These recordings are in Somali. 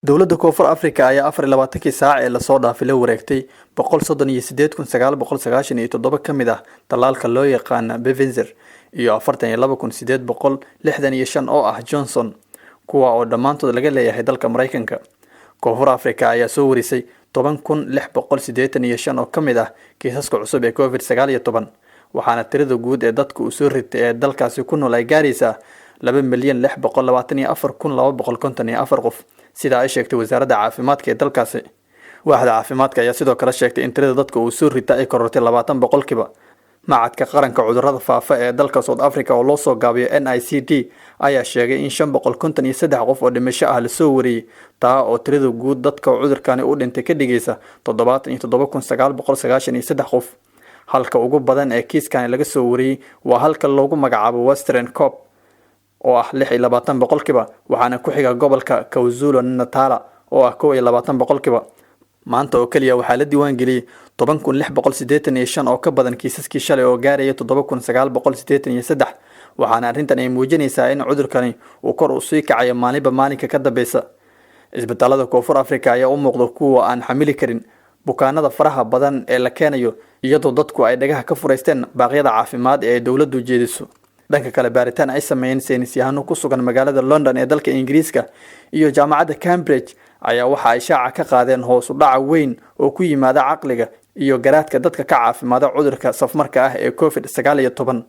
Dowladda Koonfur Afrika ayaa 24-kii saac ee lasoo dhaafay la wareegtay 138,997 ka mid ah tallaalka loo yaqaan Pfizer iyo 42,865 oo ah Johnson, kuwa oo dhammaantood laga leeyahay dalka Mareykanka. Koonfur Afrika ayaa soo warisay 10,685 oo ka mid ah kiisaska cusub ee COVID-19, waxaana tirada guud ee dadka uu soo ritay ee dalkaasi ku nool ay gaaraysaa 2,624,254 qof, sida ay sheegtay wasaaradda caafimaadka ee dalkaasi. Waaxda caafimaadka ayaa sidoo kale sheegtay in tirada dadka uu soo rita ay korortay 20%. Machadka Qaranka Cudurrada Faafa ee dalka South Africa, oo loo soo gaabiyo NICD, ayaa sheegay in 553 qof oo dhimasho ah lasoo wariyey, taa oo tirada guud dadka cudurkani u dhintay ka dhigaysa 77,993 qof. Halka ugu badan ee kiiskani laga soo wariyey waa halka loogu magacaabo Western Cape oo ah 26%, waxaana ku xiga gobolka KwaZulu Natal oo ah 21%. Maanta oo keliya waxaa la diiwaangeliyey 10,685 oo ka badan kiisaskii shalay oo gaaraya 7983, waxaana arrintan ay muujinaysaa in cudurkani uu kor u sii kacayo maalinba maalinka ka dambeysa. Isbitaalada Koonfur Afrika ayaa u muuqda kuwa aan xamili karin bukaanada faraha badan ee la keenayo, iyadoo dadku ay dhagaha ka fureysteen baaqyada caafimaad ee ay dowladdu jeediso. Dhanka kale, baaritaan ay sameeyeen saynisyahano ku sugan magaalada London ee dalka Ingiriiska iyo jaamacadda Cambridge ayaa waxa ay shaaca ka qaadeen hoos u dhaca weyn oo ku yimaada caqliga iyo garaadka dadka ka caafimaada cudurka safmarka ah ee COVID-19.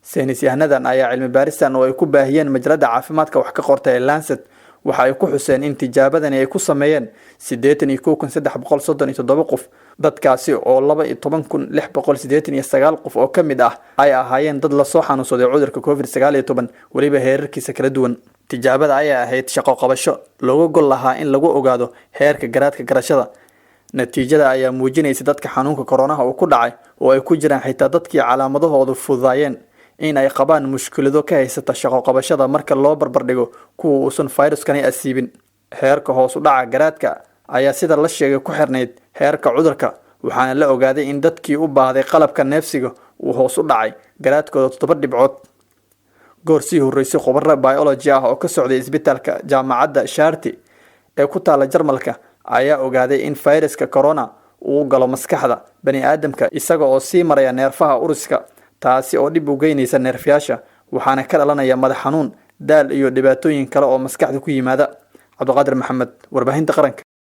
Saynisyahanadan ayaa cilmi baaristan oo ay ku baahiyeen majalada caafimaadka wax ka qorta ee Lancet waxa ay ku xuseen in tijaabadani ay ku sameeyeen 81,337 qof, dadkaasi oo 12,689 qof oo ka mid ah ay ahaayeen dad lasoo xanuunsaday cudurka COVID-19, weliba heerarkiisa kala duwan. Tijaabada ayaa ahayd shaqo qabasho looga gol lahaa in lagu ogaado heerka garaadka garashada. Natiijada ayaa muujinaysa dadka xanuunka koronaha uu ku dhacay, oo ay ku jiraan xitaa dadkii calaamadahoodu fududaayeen, in ay qabaan mushkilado ka haysata shaqo qabashada marka loo barbardhigo kuwa uusan fayruskani asiibin. Heerka hoos u dhaca garaadka ayaa, sida la sheegay, ku xirnayd heerka cudurka, waxaana la ogaaday in dadkii u baahday qalabka neefsiga uu hoos u dhacay garaadkooda toddoba dhibcood. Goor sii horreysay, khubaro biology ah oo ka socday isbitaalka jaamacadda Charité ee ku taala Jarmalka ayaa ogaaday in fayraska corona uu galo maskaxda bani aadamka isaga oo sii maraya neerfaha uriska, taasi oo dhib u geynaysa neerfayaasha, waxaana ka dhalanaya madax xanuun, daal iyo dhibaatooyin kale oo maskaxda ku yimaada. Cabdiqaadir Maxamed, Warbaahinta Qaranka.